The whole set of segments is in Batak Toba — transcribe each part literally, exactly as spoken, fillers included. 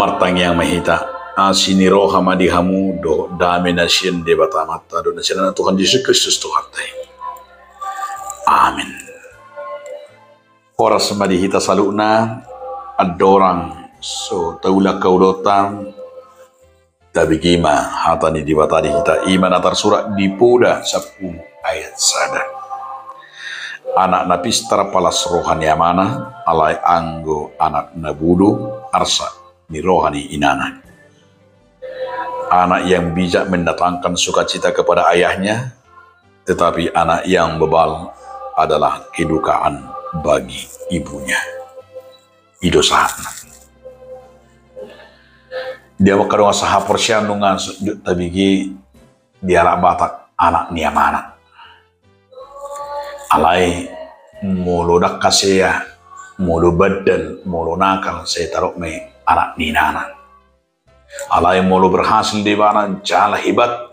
Martangiang ma hita. Asi ni roha ma di hamu dohot dame na sian Debata Amanta dohot na sian Anakna Tuhan Jesus Kristus Tuhanta i. Amen. Horas ma di hita saluhutna. Andorang so taulak ulaonta, tabege ma hata ni Debata di hita, i ma na tarsurat di Poda sampulu ayat sada. Anak na pistar palas roha ni amana, alai anggo anak na bodo arsak ni roha ni inana. Anak yang bijak mendatangkan sukacita kepada ayahnya, tetapi anak yang bebal adalah kedukaan bagi ibunya. I do sahatna. Di angka dongan sahaporseaon, nunga so tabege di halak Batak anak ni amana. Alai molo ndang hasea, molo bandal, molo nakal, sai tadok ma i anak ni inana. Alai molo berhasil do ibana jala hebat,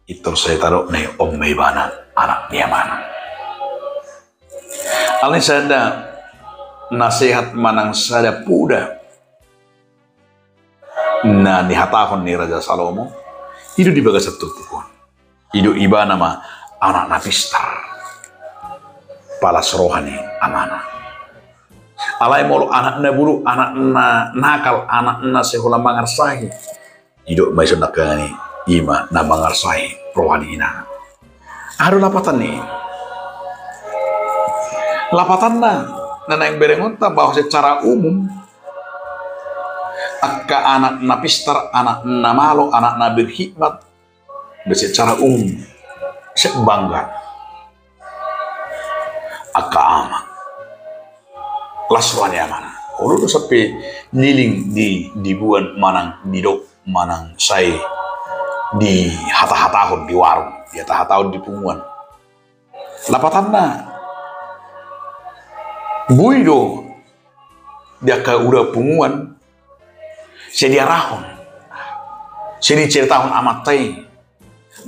pintor, sai tadok ma i on ma ibana anak ni amana. Alai sada nasehat manang sada poda na nihatahon ni Raja Salomo, i do di bagasan turpuk on. I do ibana ma anak na pistar, palas roha ni amana. Alai molo anak na bodo, anak na nakal, anak na sai holan mangarsahi, didok ma dison nangkiningan i, i ma na mangarsahi roha ni inana. Aha do lapatan ni i? Lapatanna na naeng berengonta bahwa secara umum angka anak na pistar, anak na malo, anak na berhikmat, secara umum sai bangga angka ama. Las roha ni amana. Olo do sampe liling di, diboan manang didok manang sai dihatahatahon di warung, dihatahatahon di punguan. Lapatanna, boi do di angka ura punguan sai diarahon, sai diceritahon amanta i.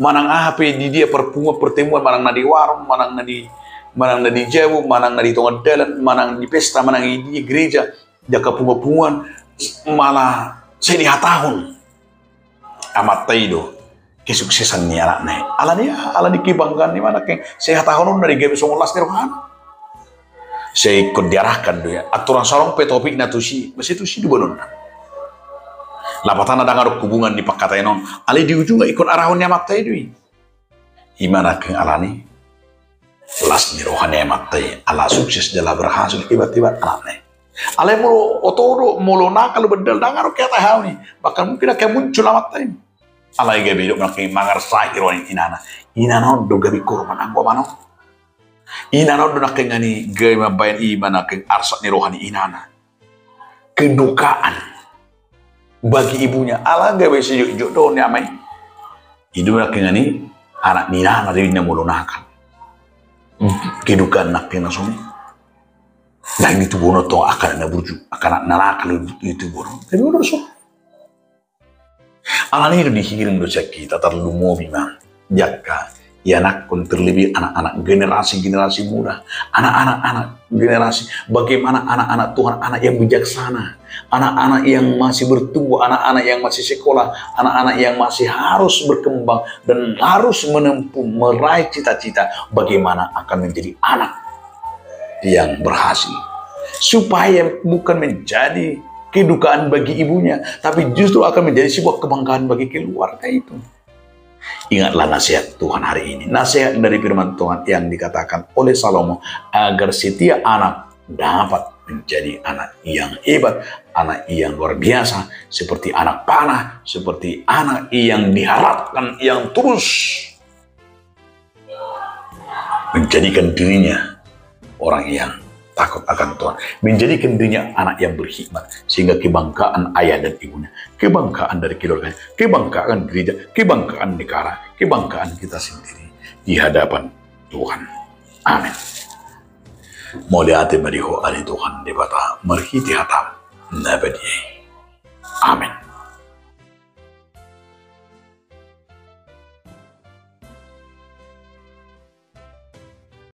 Manang aha pe, di dia parpunguan, pertemuan, manang na di warung, manang na di, manang na di jabu, manang na di tonga dalan, manang di pesta, manang di gereja, di angka punguan-punguan, molo sai dihatahon amanta i do kesuksesan ni anakna i. Alani, alani kebanggaan ni anakna i, sai hatahononna do gabe songon las ni rohana. Sai ingkon diarahkan do ia. Aturan, so adong pe topikna tusi, masa tusi do boanonna. Lapatanna ndang adong hubungan ni pangkataion on. Alai di ujungna ingkon arahon ni amanta i do i. I ma nangkin alani las ni roha ni amanta i, ala sukses jala berhasil hebat-hebat anakna i. Alai molo oto do, molo nakal, bandal, ndang adong keatahaon i. Bahkan mungkin akan muncul amanta i. Alai gabe didok nangkin mangarsahi roha ni inana. Inana on do gabe korban anggo amana on. Inana on do nangkiningan i gabe mambahen i ma nangkin arsak ni roha ni inana. Kedukaan bagi ibunya, ala gabe sijotjot dohot ni ama i. I do nangkiningan i anak ni inana do ninna molo nakal. Kedukaan nangkiningan na songon i. Ndang ditubuhon tong angka anak na burju, angka anak na nakal ditubuhon. Jadi olo do songon i. Alani i do dihirim do sian hita, tarlumobi ma di angka ianakhon, terlebih anak-anak, generasi-generasi muda, anak-anak, anak generasi, bagaimana anak-anak Tuhan, anak yang bijaksana, anak-anak yang masih bertumbuh, anak-anak yang masih sekolah, anak-anak yang masih harus berkembang dan harus menempuh, meraih cita-cita, bagaimana akan menjadi anak yang berhasil, supaya bukan menjadi kedukaan bagi ibunya, tapi justru akan menjadi sebuah kebanggaan bagi keluarga itu. Ingatlah nasihat Tuhan hari ini, nasihat dari firman Tuhan yang dikatakan oleh Salomo, agar setiap anak dapat menjadi anak yang hebat, anak yang luar biasa, seperti anak panah, seperti anak yang diharapkan, yang tulus, menjadikan dirinya orang yang takut akan Tuhan, menjadikan dirinya anak yang berhikmat, sehingga kebanggaan ayah dan ibunya, kebanggaan dari keluarganya, kebanggaan gereja, kebanggaan negara, kebanggaan kita sendiri di hadapan Tuhan. Amin. Mauliate ma di Ho ale Tuhan Debata, marhite hataM na badia i. Amin.